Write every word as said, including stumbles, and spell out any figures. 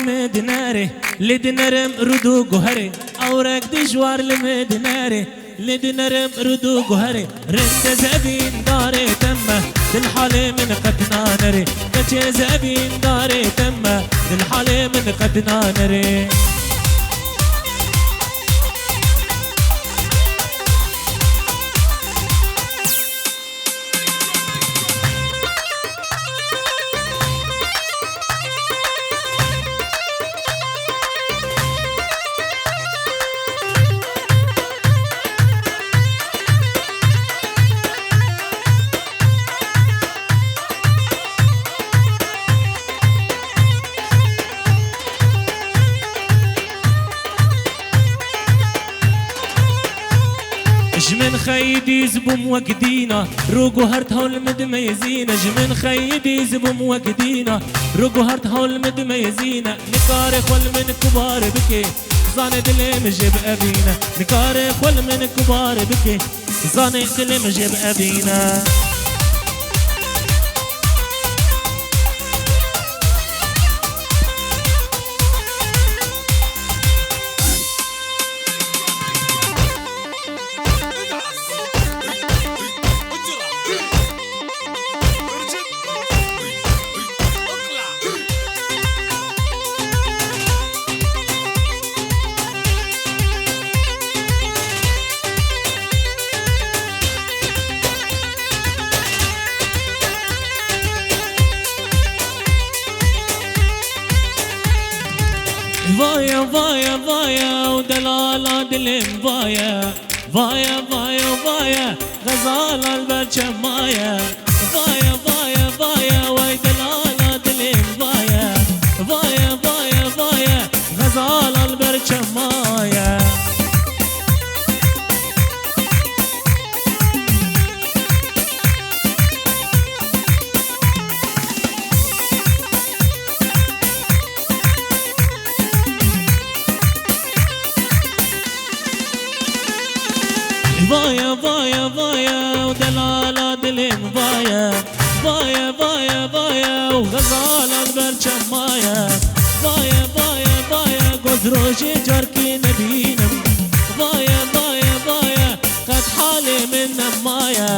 Dinerê, lê dinerim rûd û guherê, ewrek dijwar li min dinerê, lê dinerim rûd û guherê, rind ez evîn darê te me, dil halê min qet nanerê, keçê ez evîn darê te me, dil halê min qet nanerê. Ji min xeyî dîz bûm wek dîna, rû guhert hewl min dimeyzîne. Ji min xeyî dîz bûm wek dîna, rû guhert hewl min dimeyzîne. Nikarê xwe li min kubar bike, zane dilê min jê bi evîne. Nikarê xwe li min kubar bike, zane dilê min jê bi evîne. Vaye, vaye, vaye, ew delala dilê min vaye. Vaye, vaye, vaye, xezala li ber çem maye. Vaye, vaye, vaye, wey delala dilê min vaye. Vaye, vaye, vaye, xezala li ber çem maye. Vaye, vaye, vaye, ew delala dilê min vaye. Vaye, vaye, vaye, ew xezala li ber çem maye. Vaye, vaye, vaye, got rojê carkê nebînim. Vaye, vaye, vaye, qet halê min nemaye.